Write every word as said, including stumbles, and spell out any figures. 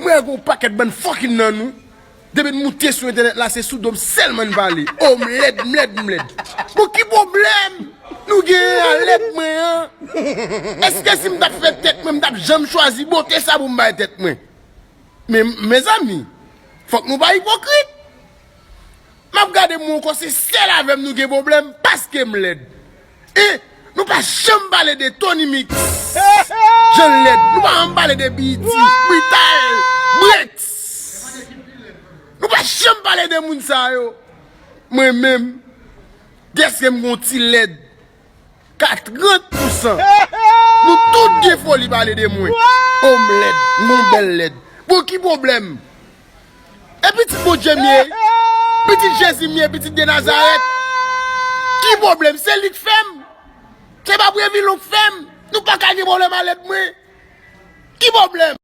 Mwen gen yon pakèt bann fucking nan nou. Depi n moute sou entènèt la, se sou do m sèlman n pale. O, m lèd, m lèd, m lèd. Bon, ki pwoblèm nou genyen a lèd mwen an? Èske si m t ap fè tèt mwen, m t ap janm chwazi bote sa pou m bay tèt mwen? Men, mezanmi, fòk nou pa ipokrit. M ap gade moun ankò, se sèl avè m nou gen pwoblèm, paske m lèd. E nou pa janm pale de Tony Mix. Jan l lèd. Nou pa janm pale de B E T. Brital. Brix. Nou pa janm pale de moun sa yo. Mwen menm, dèske m gon ti lèd ka trant pousan. Nou tout gen foli pale de mwen. O, m lèd, m gon bèl lèd. Bon, ki pwoblèm? E pitit Bondye m ye? Pitit Jezi m ye, pitit de Nazarèt? Ki pwoblèm? Se li k fè m? Se pa Previlon k fè m? Nou pa ka gen pwoblèm a lèd mwen? Ki pwoblèm?